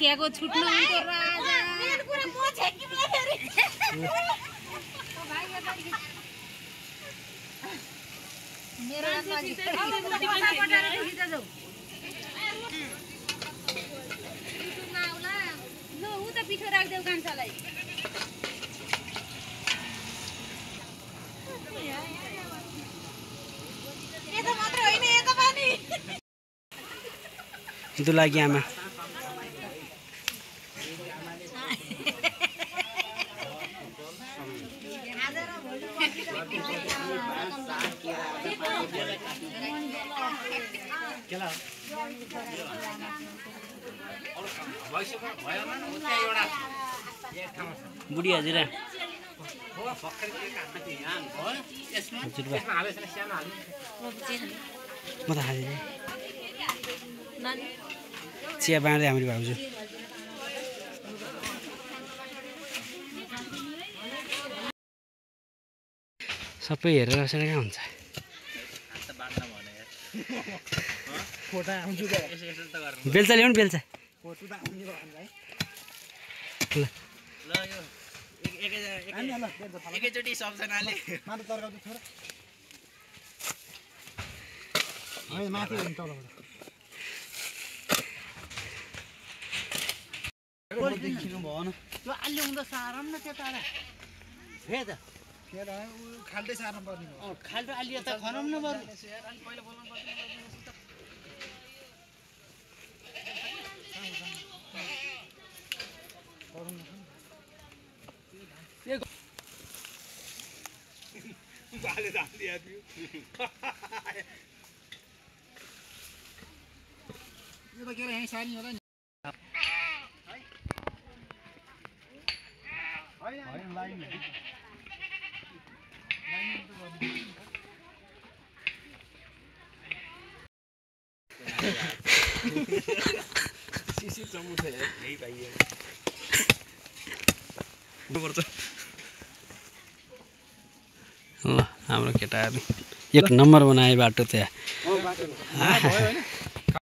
केको छुट्नु हुन्छ राजा मेरो ल उ त पिठो राख्देऊ कान्छालाई यता मात्र होइन यता पनि त्यो लागि आमा बुढी हजुर म त खाँदैन चिया बाँड्दै हाम्रो भाउजू सबै हेरेर बसेर कहाँ हुन्छ बेल्चा ल्याउनु बेल्चा एकैचोटि सबजनाले माथि देखिनु भएन त्यो अलि हुँदा सारम न त्यता हे त खाल्टै सार्नु पर्ने हो खाल्टो अलि यता खनाउँ न बरु पहिला बोलाउनु बाले दाम दिया थियो यो त के यही सार्नी होला नि हैन लाइन सिसी चमुच है यही पाइए ल हाम्रो केटाहरु एक नम्बर बनाए बाटो त्यहाँ